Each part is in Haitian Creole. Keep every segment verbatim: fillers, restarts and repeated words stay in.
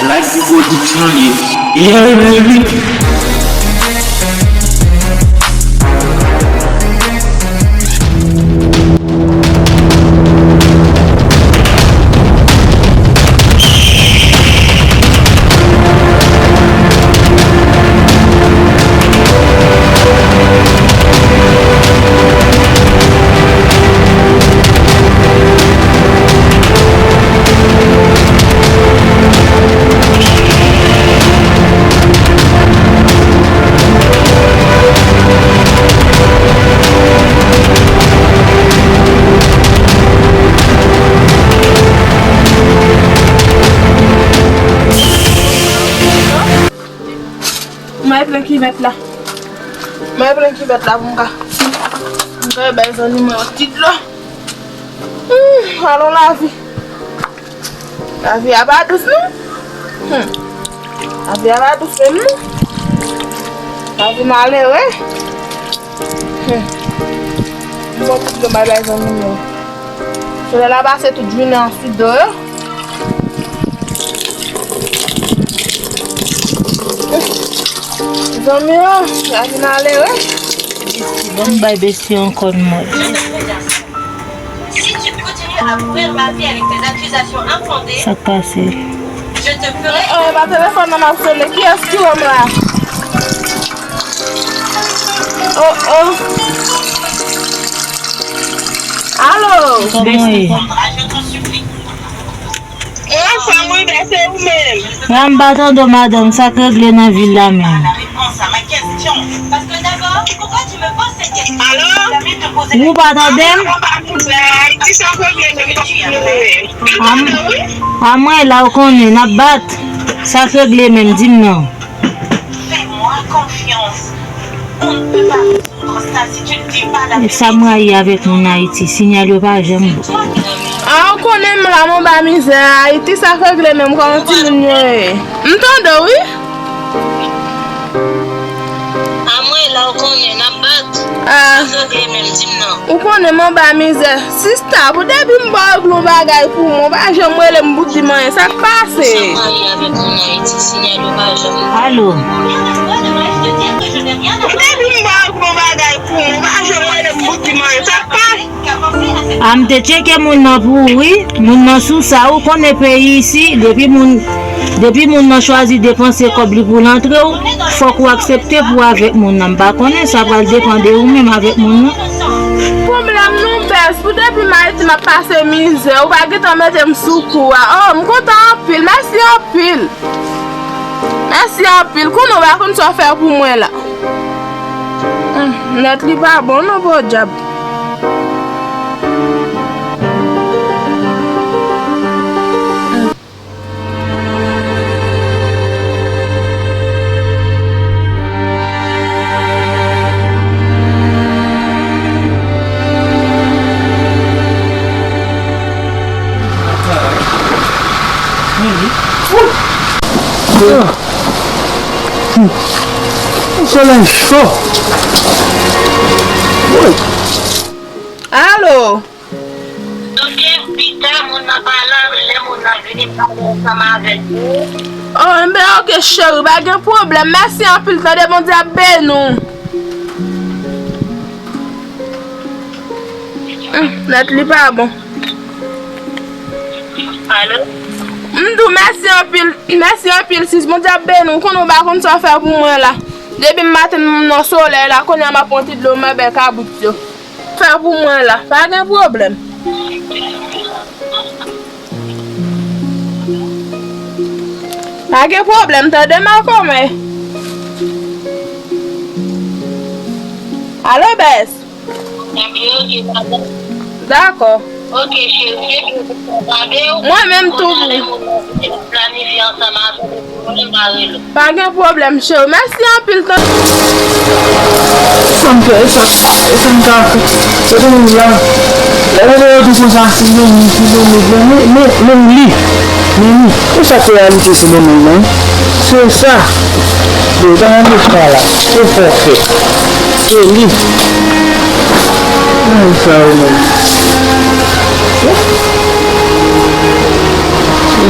Like the production, yeah. Yeah, baby. Mwen pran kivèt la. Mwen pran kivèt la pou m ka, pou m ka bay zanmi mwen yon ti dlo. Hmm, alon lavi. Lavi a pa dous non. Hmm. Lavi a pa dous menm non. Lavi malere. Hmm. M pran ti dlo m al bay zanmi mwen. Solèy la pase tout jounen an sou do yo. Zanmi yo, lavi malere. Besti, ban m bay besti ankò yon mòd. Si tu continues à pourrir ma vie avec tes accusations infondées, sa k pase? Je te ferai... Oh, oh, e pa telefòn nan m ap sone. Kiyès ki wè m la? Oh, oh. Alo? Kòman w ye? Anfòm wi, bèl, se ou menm. Mwen m pa tande w, madanm, sa k regle nan vil la menm? Alo? Ou pa tande m? Anfòm, bèl, sa k regle nan vil la menm? A mwen la, ou konnen, n ap bat. Sa k regle menm, di m non. E sa m rayi avèk moun Ayiti, siyal yo pa janm bon. A, ou konnen m la, m anba mizè. Ayiti, sa k regle menm, kòman timoun yo ye? M tande w, wi. A mwen la, ou konnen, n ap bat. A. Sa k regle menm, di m non. Ou konnen m anba mizè. Sista, pou depi m ba w yon bagay pou mwen, ou pa janm rele m pou di m anyen. Sa k pase? Alo? Pou depi m ba w yon bagay pou mwen, ou pa janm rele m pou di m anyen. Sa k pase? A, m te tcheke moun nan pou ou, wi. Moun nan sou sa, ou konnen peyi isi, depi moun, depi moun nan chwazi depanse kòb li pou l antre w, fòk ou aksepte pou w avèk moun nan. M pa konnen, sa pral depann de ou menm avèk moun nan. Pwoblèm nou bèz, pou depi m Ayiti m ap pase mizè, ou pa gentan mete m sou kou a. Oh, m kontan anpil, mèsi anpil. Mèsi anpil, konnen w pa konn sa w fè pou mwen la. Hmm, nèt li pa bon non, podyab. Solèy cho. Alo. Ok, pita, moun nan pa la, lè moun nan vini, m pale ansanm avèk ou. Oh, enben, ok, cheri, pa gen pwoblèm. Mèsi anpil, tande, Bondye ap beni w. Hmm, nèt li pa bon. Alo? M di w mèsi anpil, mèsi anpil, sis. Bondye ap beni w. Konnen w pa konn sa w fè pou mwen la. Depi m maten, m nan solèy la, kounye a m ap pran ti dlo, m ap bè kabrit yo. Fè pou mwen la, pa gen pwoblèm. Pa gen pwoblèm, tande, makomè. Alo, bès. Dakò. Mwen menm tou. Planifye ansanm avè w. Pa gen pwoblèm, cheri. Mèsi anpil, tande. Sa m fè, e sa, e sa m ka fè. Kote moun la? Lè lè yo di konsa, se menm li, se menm li. Men, men, men li. Men li. E sa k reyalite, se menm li, non? Se sa. Yo ta nan chwa la. Se fòfè. Se li. Ay, sa yo menm.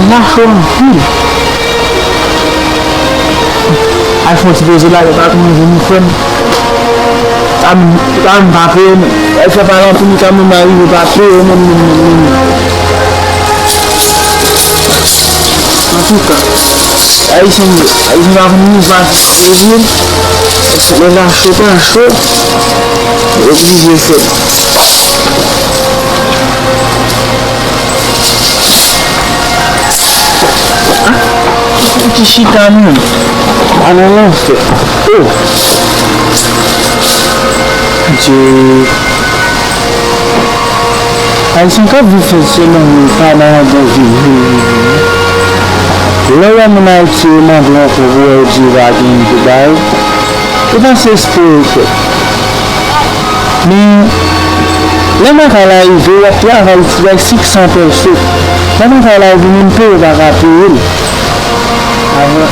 Mache anpil. Al fè yon ti poze la, yo pa konn vini frè m. Sa m, sa m pa peye, men. Ay fè pale anpil, li ka menm arive pa peye, menm, menm, menm, menm. Antouka, Ayisyen, Ayisyen pa konn viv fasil, lè la cho pa cho, yo oblije fè. Ti chita menm. Pa nan lanfè. Oh. Dye. Ayisyen k ap viv fè selon yo pa nan yon bon vi vre, vre, vre. Lè w wè moun Ayiti yo mande w ankò pou wè yo di yo pa gen pou bay, yo panse espre yo fè. Men, lè makal la rive, w ap travay pou bay senk san peso. Lè makal la rive, menm peye w pa ka peye l. Avan,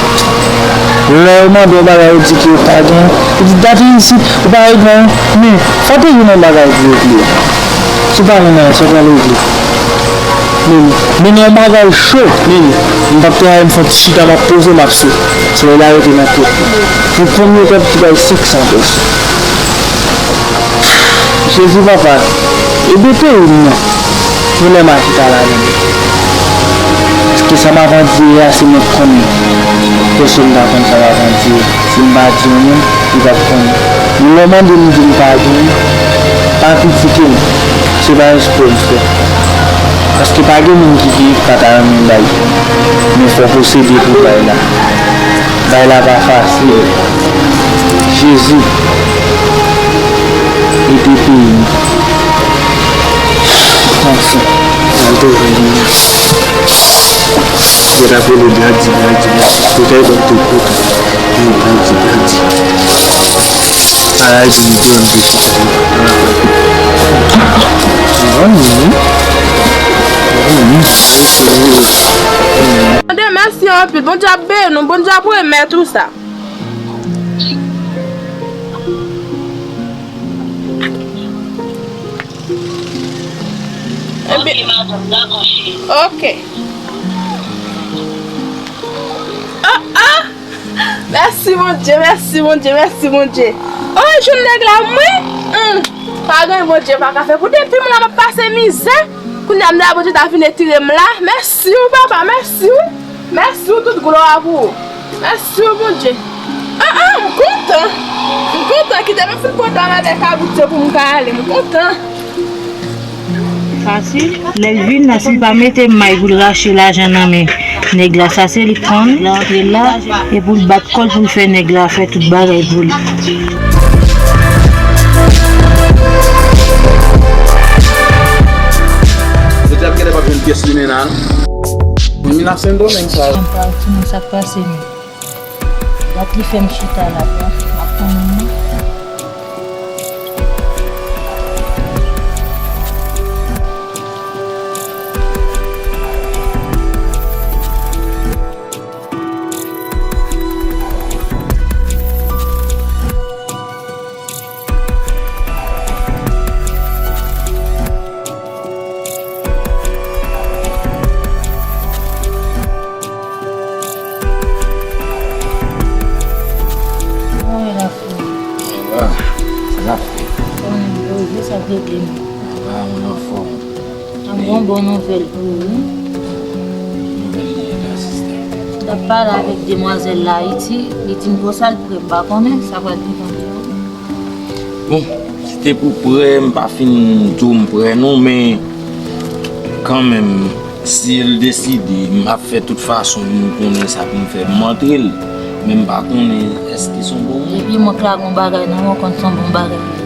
lè yo mande w bagay, yo di ke yo pa gen. Yo di, "Dat isit, ou pa regle anyen." Men, fò te gen yon bagay pou regle. Si w pa gen anyen, sa w pral regle. Men, men yon bagay cho, men, m p ap travay, m fè yon ti chita, m ap poze, m ap sou. Se lè la rete nan tèt mwen. Pou pran yon kòb ki bay senk san peso. Jezi papa, ede peyi m nan. Yon lè m a chita ladan l. Paske sa m ap andire a, se mwen k konnen. Pèsonn pa konn sa m ap andire. Si m pa di yon moun, li p ap konnen. Men lè w mande m, m di m pa genyen, pa kritike m. Se pa espre m fè. Paske pa gen moun ki genyen ki pa ta renmen bay. Men fò w posede pou w bay la. Bay la pa fasil. Jezi, ede peyi m. Pran swen. Mwen te vle. Yo t ap rele Gadi, Gadi, Gadi. Yo t ap rele Gadi. Yo t ap rele Gadi. Ala di m di m di. Mwen menm. Mwen menm. Tande, mèsi anpil. Bondye ap beni w, Bondye ap remèt ou sa. Ebyen, ok, madanm, dakò, cheri. Ok. Ah, ah! Mèsi, Bondye, mèsi, Bondye, mèsi, Bondye. Oh, jwenn nèg la, mwen? Hmm. Pa gen Bondye pa ka fè pou depi m la, m ap pase mizè. Kounye a, m di a Bondye ta vin retire m la. Mèsi w, papa, mèsi w. Mèsi w, tout glwa pou ou. Mèsi w, Bondye. Ah, ah, m kontan. M kontan, kite m fin kontan avèk kaboutye pou m ka ale. M kontan. Fasil. Lè l vin la, si l pa mete may pou l rache lajan nan men nèg la, sa se li k konn. L antre la, e pou l bat kò l pou l fè nèg la fè tout bagay pou li. Jodi a m genlè p ap jwenn pyès limena non. Limena Sendomeng sa. Anpati nou sa k pase nou. Dat li fè m chita la, m ap tann li. Kòman w ye la, frè? Sa va? Sa va, frè? Kòman w ye? Sa k rete nou? Sa va, mwen anfòm. An bon, bon nouvèl pou ou wi. Ki nouvèl li ye la, sista? M t ap pale avèk demwazèl la Ayiti, li di m konsa l prè, m pa konnen, sa pral depann de ou. Bon, si te pou prè, m pa fin di w m prè non, men kanmenm, si l deside, m ap fè tout fason pou m konnen sa pou m fè, m montre l, men m pa konnen èske s on bon moun. Depi mwen k la gon bagay nan men w, konn s on bon bagay li ye.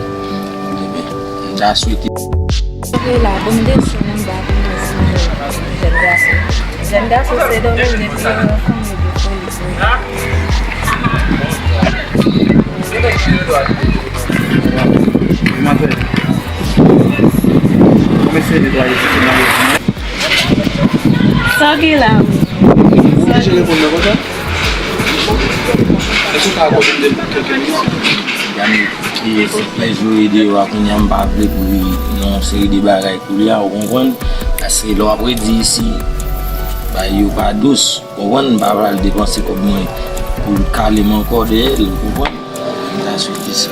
Ebyen, m ta swete. Antre la, bon, m desann anba pou mwen di jèn gason. Jèn gason se Dominique, li yon fanmi de foli. Sa gen la wi. Ou oblije reponn mwen konsa? Èske w ka akòde m de kèlke minit? Gade, e, se plèj yo ede yo a kounye a, m pa vle pou yon seri de bagay kounye a, ou konprann? Paske lè w ap redi isi, bagay yo pa dous. Konprann, m pa pral depanse kòb mwen Pou l kale m ankò dèyè l, ou konprann? M ta swete sa.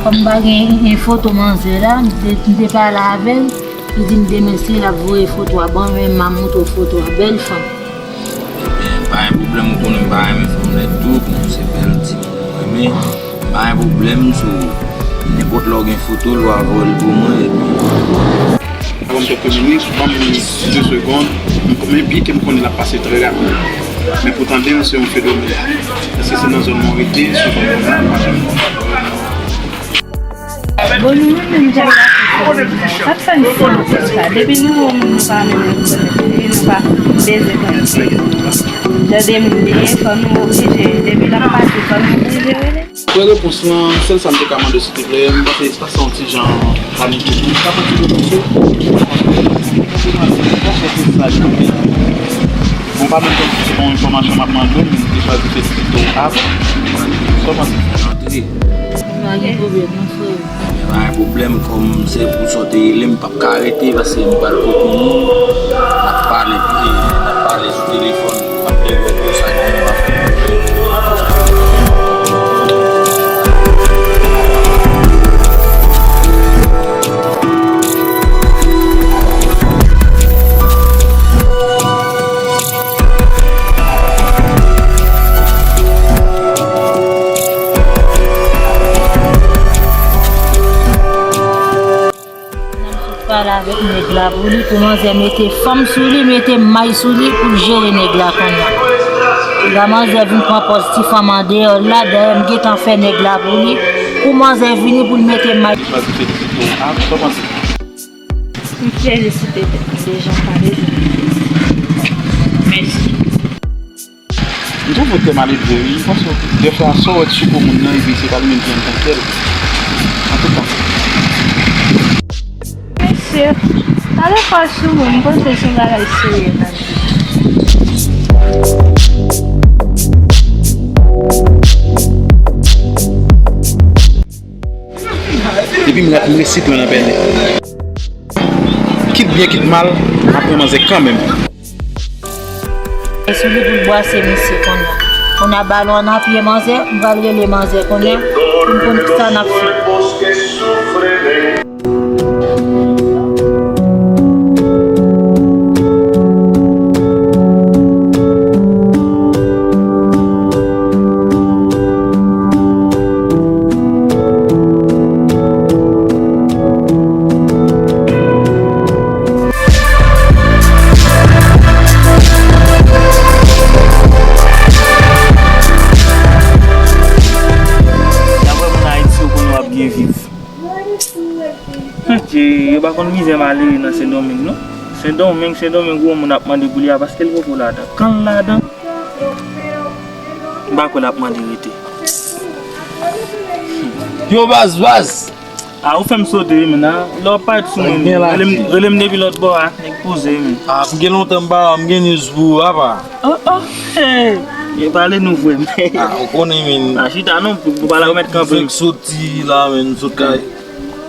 Kòm m pa gen, gen foto manzè la, m te, m te pale avè l, li di m demen si l ap voye foto a ban mwen, m a montre w foto a, bèl fanm. Ebyen, pa gen pwoblèm, ou konnen m pa renmen fanm nèt tou, bon, se bèl timoun mwen renmen. Pa gen pwoblèm, so, nenpòt lè w gen foto l, w a voye l pou mwen, epi Avan m te kominye, ban m de segonn, m konnen byen ke m konnen l ap pase trè rapid. Men pou tande l, se yon fenomèn. Paske se nan zòn mwen rete, sou zòn mwen nan, pa janm. Bon, nou menm, menm jan la, pa t fè n si konsa. Depi nou wè yon moun, nou pa menm rekonèt. Depi nou pa bezwen konnen. Jan de moun li ye, fò nou oblije. Depi l ap pase, fò nou oblije rele. Prè repons lan, sèl sa m te ka mande w, silteplè, m panse sa se yon ti jan panike tou. Sa pran ti repons ou. Bon, pa menm tankou se yon enfòmasyon m ap mande w, men m te chwazi fè ti pito avan. Sa w panse? Antre. Pa gen pwoblèm, non, frè. Ebyen, pa gen pwoblèm, kòm se pou sa w te rele m, m p ap ka rete, paske m pral kote nou. N ap pale, n ap pale sou telefòn. N ap sot pale avèk nèg la pou li, pou manzè mete fanm sou li, mete may sou li pou l jere nèg la kounye a. La manzè vin pran pòz ti fanm andeyò l la, dayè m gentan fè nèg la pou li. Pou manzè vini pou l mete may. M felisite tèt mwen deja, m pa bezwen. Mèsi. M twouve w trè maledve, wi. M panse w, dèfwa, sa w wè t sou kou moun nan, epi se pa li menm ki anndan kè l. Antouka. Mesye, pa dèfwa sou moun, m panse se yon bagay serye m ap di. Depi m rat, m resi pran nan pèlen. Kit byen, kit mal, m ap pran manzè kanmenm. E sou li pou l bwase misye kounye a. Kounye a balon an nan pye manzè, m pral rele manzè kounye a, pou m konn kisa n ap fè. Dapre moun Ayiti, ou konnen w ap byen viv. Adje, yo pa konn mizè malere nan Sendomeng, non. Sendomeng, Sendomeng, gwo moun ap mande pou li a, paske l poko ladan. Kan l ladan, m pa kwè l ap mande rete. Yo, baz, baz. A, ou fè m sote, wi, men, a. Lè w ap parèt sou mwen, rele m, rele m depi lòt bò a, nèg poze, wi, men. A, m gen lontan m pa, m gen news pou ou, apa. Oh, oh, hey. Yo pale nou vre, men. A, ou konnen, men. A, chita non, pou, pou pale ak mèt kanpe. M fèk soti la, men, m sot kay.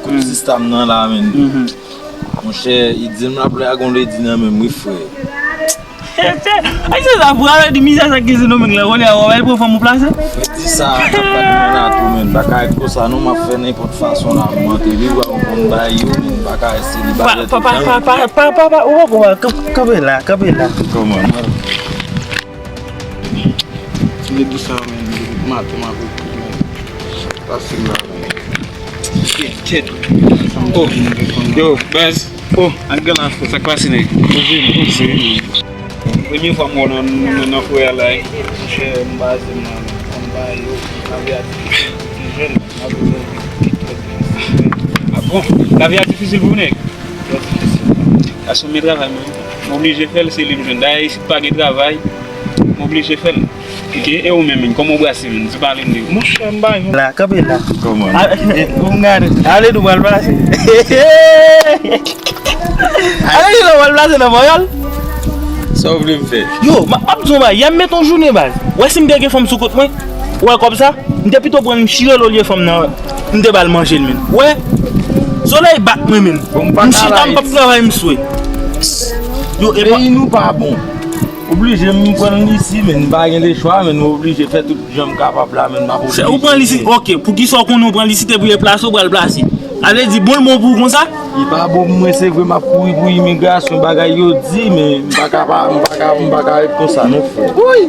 Koup sista m nan la, men. Monchè, li di m l ap lage yon ledi nan men m, wi, frè. Ay, se sa, frè, di mizè sa ki se nou menm la, kounye a, w ap al pran fanm ou plase? Frè, di sa, kap bat mwen la tou, men. Pa ka ret konsa, non, m ap fè nenpòt fason la, m antre, wi, w ap konn bay yo, men, pa ka ret selibatè tout tan. Pa, pa, pa, pa, pa, pa, pa, ou poko, kanpe la, kanpe la. Kòman? Ti nèg di sa, men, depi maten, m ap ekoute, men. Pase m la. Tèt. Oh. Yo, baz. Oh, ak gran la, sa k pase, nèg? Poze, poze. Premye fwa m wè w nan, nan, nan fè a la, eh. Monchè, m baze m nan, nan, nan bay yo, lavi a difisil, ti jèn, m ap bezwen viv pi trè byen. Ah bon? Lavi a difisil pou ou, nèg? Trè difisil. Asou men travay mwen. M oblije fè l, se li m jwenn. Dayè, isit pa gen travay, m oblije fè l. Ok, e ou menm, kòman w brase menm? Di pale m de ou. Monchè, m bay. La, kanpe la. Kòman? A, e, ou m gade. Ale nou pral plase. Ale nou pral plase nan Mòyòl. Sa w vle m fè? Yo, m ap, m ap di w yon bagay. Yè m met yon jounen baz. Wè si m te gen fanm sou kont mwen, ou wè kòb sa, m te pito pran l m chire l olye fanm nan, m te ba l manje l menm. Wè, solèy bat mwen menm. Bon, m pa ka la. M chita, m p ap travay, m swe. Yo, e pa. Peyi nou pa bon. Ou Oblije, m pran l isi, men m pa gen lechwa, men m oblije fè tout jan m kapab la, men m ap oblije. Ou pran l isi, ok. Poukisa w konnen w pran l isi, te pou yo plase, w pral plase? A vle di, bon, l bon pou w konsa? Li pa bon pou mwen, se vre, m ap kouri pou imigrasyon, bagay yo di, men m pa ka pa, m pa ka, m pa ka ret konsa, non, frè. Woy!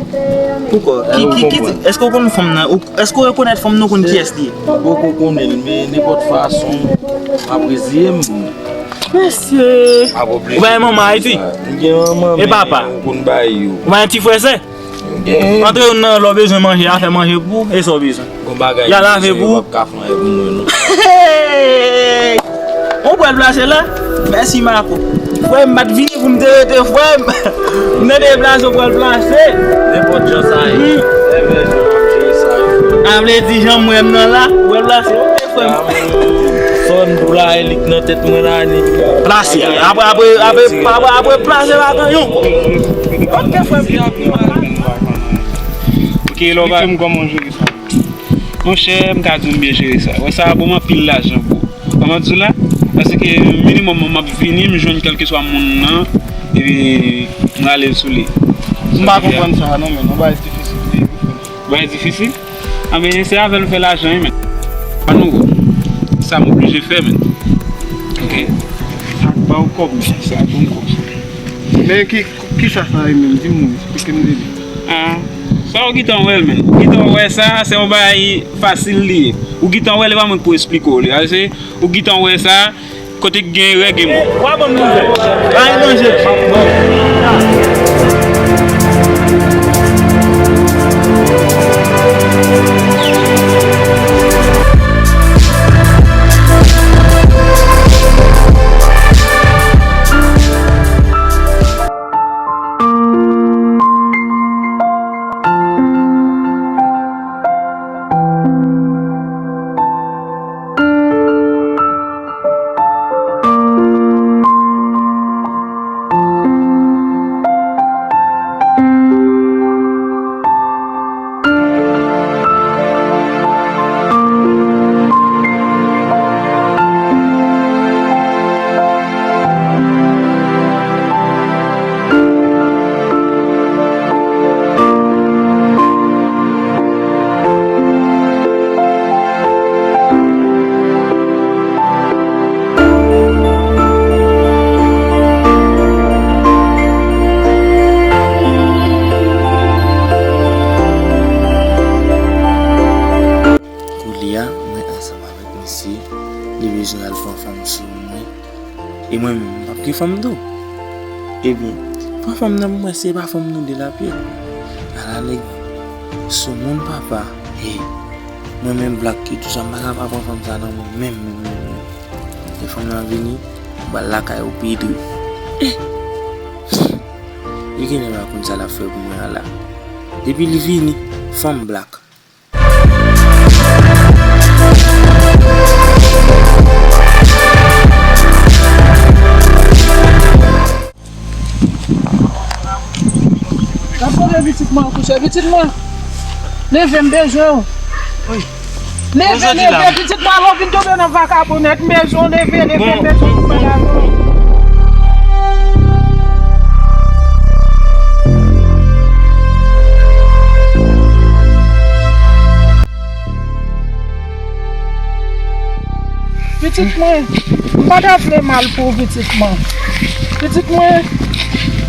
Poukò? Ki, ki, ki, èske w konn fanm nan? Ou, èske w rekonèt fanm nan, ou konn kiyès li ye? M poko konnen l, men nenpòt fason, m ap reziye m. Mesye! Ou bay manman Ayiti? M gen manman, e papa? Ou konn bay yo. Ou bay yon ti frè sè? Antre youn nan lè w bezwen manje, a fè manje pou ou, e sa w bezwen. Y a lave pou ou. Hey! Ou pral plase la? Mèsi, Marco. Frè m, m pa t vini pou m te rete, frè m. M te deplase, ou pral plase. Nenpòt jan sa ye. Lè vè jan ap jere sa yo. A vle di, jan m wè m nan la, ou pral plase. Ok, frè m. Sòn pou la, elik nan tèt mwen la, ni. Plase. Apre, apre, apre, apre, apre plase, pa gen yon. Ok, frè m. Ok, lè w pa. Di m kòman w jere sa. Monchè, m ka di w m byen jere sa. Wè sa a bon m anpil lajan, bro. Kòman di w la? Paske minimòm m ap vini, m jwenn kèlkeswa moun nan, epi m rale l sou li. M pa konprann sa a non, men. Yon bagay difisil li ye, wi, frè m. Bagay difisil? Anben, se avè l m fè lajan, wi, men. Annou, sa m oblije fè, men. Ok. Sa k ba w kòb, men. Sa bon kòb, sa. Men ki, kisa sa ye menm? Di m non, eksplike m de li. Ah, sa w gentan wè l, men. Ou gentan wè sa, se yon bagay fasil li ye. Ou gentan wè l, e pa mwen k pou eksplike w li. Ase, ou gentan wè sa, kote k gen règ e mò. W a ban m nouvèl. Bay manje. Koulye a, mwen ansanm avèk misye, li bezwen al pran fanm sou mwen. E mwen menm, m p ap gen fanm tou. Ebyen, pran fanm nan pou mwen, se pa fanm nou de lapye. Ala nèg soumoun papa. E mwen menm Black ki tou sa, m pa ka pa pran fanm sa nan mwen menm, menm, menm, menm. Lè fanm nan vini, m pral lakay ou pi dri. Eh! Li genlè pa konn sa l ap fè pou mwen an la. Depi li vini, fanm Black. Gade kote pitit mwen kouche, pitit mwen. Leve, m bezwen w. Leve, leve, pitit mwen, alò vin tonbe nan vakabonnèt, m bezwen w, leve, leve, m bezwen w, m bezwen w. Pitit mwen, m pa ta vle mal pou ou, pitit mwen. Pitit mwen,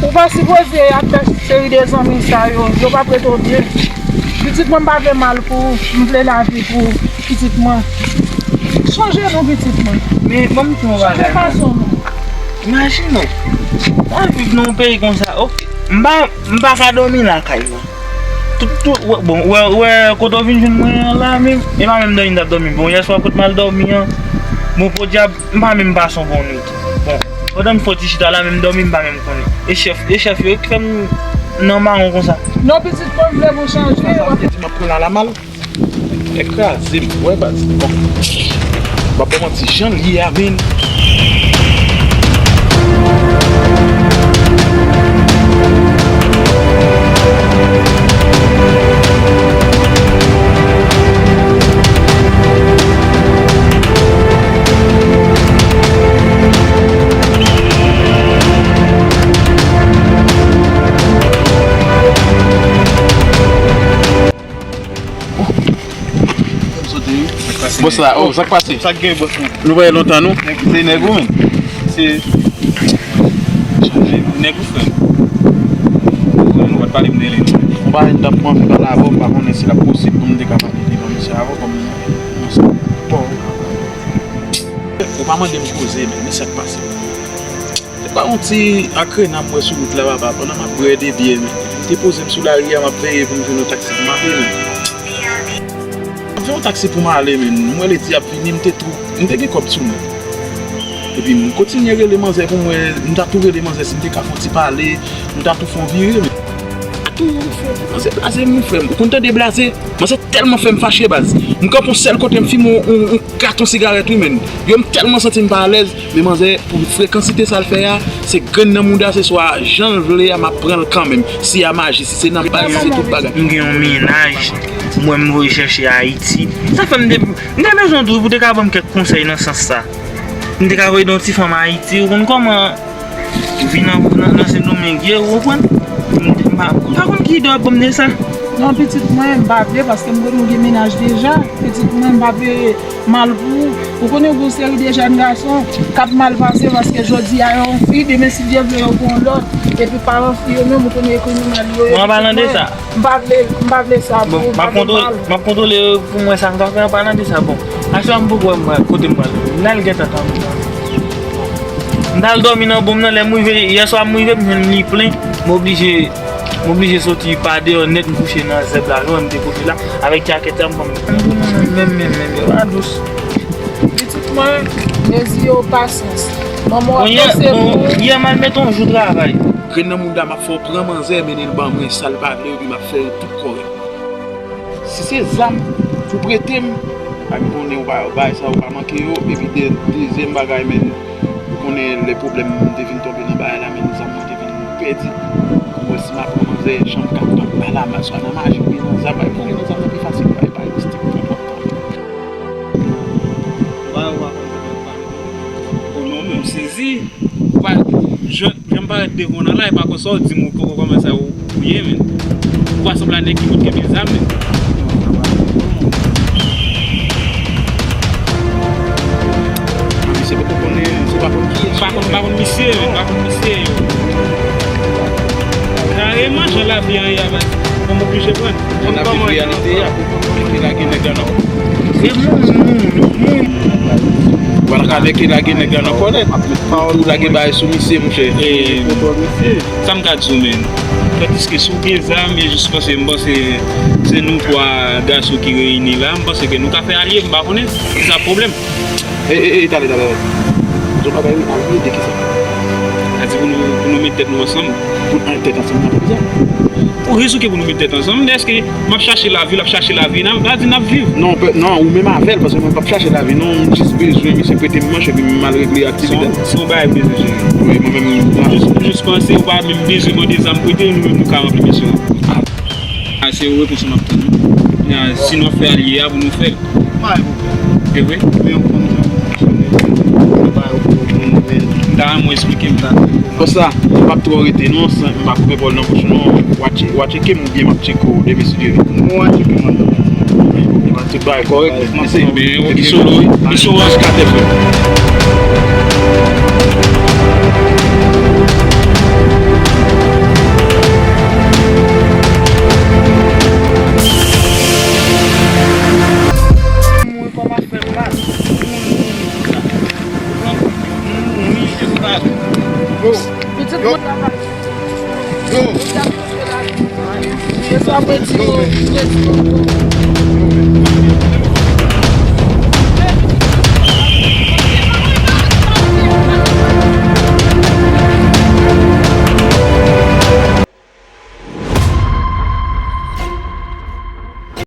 ou pa sipoze ap fè seri de zanmi sa yo, yo p ap rete w byen. Pitit mwen, m pa vle mal pou ou, m vle lavi pou ou, pitit mwen. Chanje non, pitit mwen. Men, ban m di w yon bagay. Chanje fason non. Imajine w, w ap viv nan yon peyi konsa, ok. M pa, m pa ka dòmi lakay mwen. Tout, tout, wè, bon, wè, wè, kote w vin jwenn mwen an la, menm, e pa menm dòmi m t ap dòmi. Bon, yèswa, kote m al dòmi an, bon, podyab, m pa menm pase yon bon nwit. Bon, pandan m fò ti chita la, menm dòmi, m pa menm konnen. E chèf, e chèf yo ki fè m nan mawon konsa. Non, pitit mwen, m vle pou chanje. Sa vle di m ap pran l alamal. Nèg kraze m, wè baz. Bon. M ap ba w manti, jan l ye a, men. Bòs la, oh, sa k pase? Sa k gen, bòs mwen? Nou pa wè lontan, non? Nèg, se nèg ou menm? Se nèg ou, frè m. Ou pa t pale m de li, non. Yon bagay m t ap anvi pale avè w, m pa konnen si l ap posib pou m te kapab ede nan misye avè w, kòm yon sa. Bon. Ou pa mande m koze, men, men sa k pase. Se pa yon ti akrena m wè sou wout la, papa. Pandan m ap bwè de byè, men, m te poze m sou lari a, m ap veye pou m jwenn yon taksi pou m ale, men. M ap jwenn yon taksi pou m ale, men. M wè ledi ap vini, m te tou, m te gen kòb sou mwen. Epi m kontinye rele manzè pou m wè, m ta tou rele manzè si m te ka fè yon ti pale, m ta tou fè yon vire, men. Tou fè, manzè blaze m, wi, frè m. Ou konn tande blaze? Manzè tèlman fè m fache, baz. M kanpe yon sèl kote, m fimen yon, yon, yon katon sigarèt, wi, men. Yo, m tèlman santi m pa alèz. Men manzè, pou frekansite sa l fè a, se grenn nan mouda se swa jan l vle a, m ap pran l kanmenm. Si a maji, si se nan pay, si se tout bagay. M gen yon mennaj, mwen m voye chèche Ayiti. Sa fè m te, m te bezwen w tou pou te ka ban m kèk konsèy nan sans sa. M te ka voye yon ti fanm Ayiti, ou konn kòman vin nan, nan, nan Sendomeng ye, ou konprann? M te, m pa, m pa konn ki ide w ap ban m de sa. Non, pitit mwen, m pa vle, paske m konnen w gen mennaj deja. Pitit mwen, m pa vle mal pou ou. Ou konnen gen yon seri de jèn gason k ap mal pase paske jodi a yo yon fi, demen si Dye vle yo gen yon lòt. Epi paran fi yo menm, ou konnen e kriminèl yo ye. Bon, an palan de sa. M pa vle, m pa vle sa pou ou, m ap pa vle kontwole, mal. M ap kontwole pou mwen sa m ka fè an palan de sa. Bon, aswè a m poko wè mwen kote m pral. M al gen tantan. M t al dòmi nan bonm nan, lè m rive, yèswa m rive, m jwenn li plen. M oblije, m oblije soti pa deyò nèt, m kouche nan zèb la, lwen m te kouche la, avèk djakèt sa m pran. Menm, menm, menm, yo pa dous. Pitit mwen, mezi yo pasyans. Manman w ap panse pou ou. Yè m al mete yon jou travay. Grenn nan mouda m ap fè w pran manzè, mennen l ban mwen, sa l pa vle, epi m ap fè yo tout kòrèk. Si se zam pou prete m, a m konnen ou pa, bagay sa ou pa manke yo, epi de, dezyèm bagay, men, ou konnen lè pwoblèm m te vin tonbe nan bagay la, men zam mwen te vin pèdi. Mwen si m ap pran manzè, jan m ka pran pa la, swa nan maji oubyen nan zam, bay pou nan zam nan pi fasil, bay, bay mistik, pran twòp tan. Ou pa, ou pa konn sa k ap pase. O non, men m sezi. Ou pa, jan, jan m parèt devan w nan la, e pa konsa w di m ou poko kòmanse ou, ou ye, men. Ou pa sanble a nèg ki konn kenbe zam, men. Misye poko konnen, se pa konn kiyès. M pa konn, m pa konn misye, men, m pa konn misye, yo. Kareman, jan lavi an ye a, men, fò m oblije pran. Jan n ap viv reyalite a, pou, pou, pou ki lage nèg la nan kò. Se moun, moun, moun. Ou pa ta ka meke lage nèg la nan kòlèt. Ou lage bagay sou misye, monchè. E, sa m ka di w, men. Tandiske si w gen zam, e jis panse, m panse se nou twa gason ki reyini la, m panse ke nou ka fè alye, m pa konnen. Ki sa pwoblèm? E, e, e, tande, tande, tande. Zon bagay wi, alye de kisa? Sa di pou nou, pou nou met tèt nou ansanm. Pou n met tèt ansanm, n ap fè sa. Pou rezon ke pou nou met tèt ansanm, men èske m ap chache lavi, l ap chache lavi, n ap, n ap di n ap viv? Non, pe-, non, ou menm avè l, paske mwen p ap chache lavi, non, m jis bezwen misye prete m manch epi m al regle aktivite m. Se yon, se yon bagay m bezwen jere. Wi, mwen menm, m jis, m jis panse, ou pa menm bezwen mande zam prete, nou menm nou ka ranpli misyon an. A, se yon repons m ap tann, wi. A, si nou ap fè alye a, pou nou fè l. E vre? M ta renmen w eksplike m sa. Konsa, m p ap twò rete non, san, m pa koupe pawòl nan bouch ou non. W a tche-, w a tcheke m oubyen m ap tcheke w demen si Dye vle? Ou a tcheke m. Tout bagay kòrèk, men se, men, ok, solo, wi. Misyon an jis ka tèt, frè. Mwen kòm afè m la, moun mouri pou sa. Moun mouri, se pa. Yo. Pitit moun la pa. Yo. E sa mwen di yo, mwen di yo.